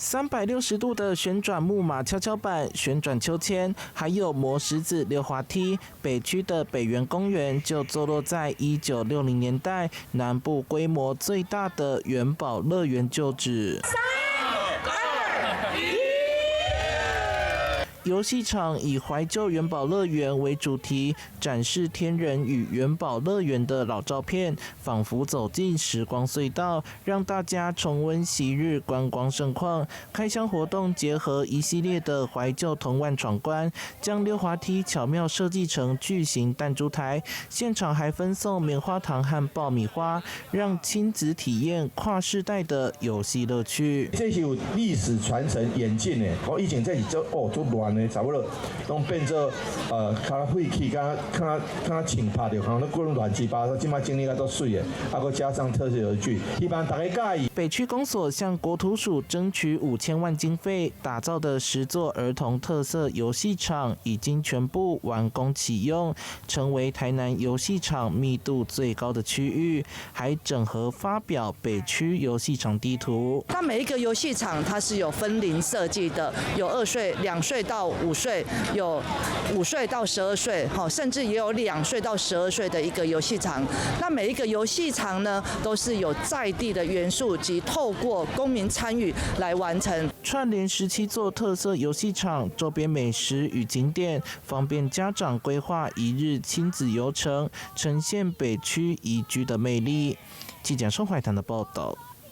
360度的旋轉木馬蹺蹺板、旋轉秋千，還有磨石子溜滑梯。北區的北園公園就坐落在1960年代南部規模最大的元寶樂園舊址。三、二、一。遊戲場以懷舊元寶樂園為主題，展示天人與元寶樂園的老照片，仿佛走進時光隧道，讓大家重溫昔日觀光盛況。開箱活動結合一系列的懷舊童玩闖關，將溜滑梯巧妙設計成巨型彈珠台，現場還分送棉花糖和爆米花，讓親子體驗跨世代的遊戲樂趣。這是有歷史傳承演進的，我以前這是做哦足亂的，差不多攏變做較廢棄，較較較穿拍著，可能滾亂七八糟。這擺整理甲足媠的，啊，閣加上特色遊具，希望大家佮意。北區公所向國土署爭取5000萬經費，打造的10座兒童特色遊戲場已經全部完工啟用，成為台南遊戲場密度最高的區域，還整合發表北區遊戲場地圖。它每一個遊戲場它是有分齡設計的，有2歲、2歲到5歲，有5歲到12歲，好，甚至也有2歲到12歲的一個遊戲場。那每一個遊戲場呢，都是有在地的元素及透過公民參與來完成。串聯17座特色遊戲場、周邊美食與景點，方便家長規劃一日親子遊程，呈現北區宜居的魅力。記者宋懷堂的報道。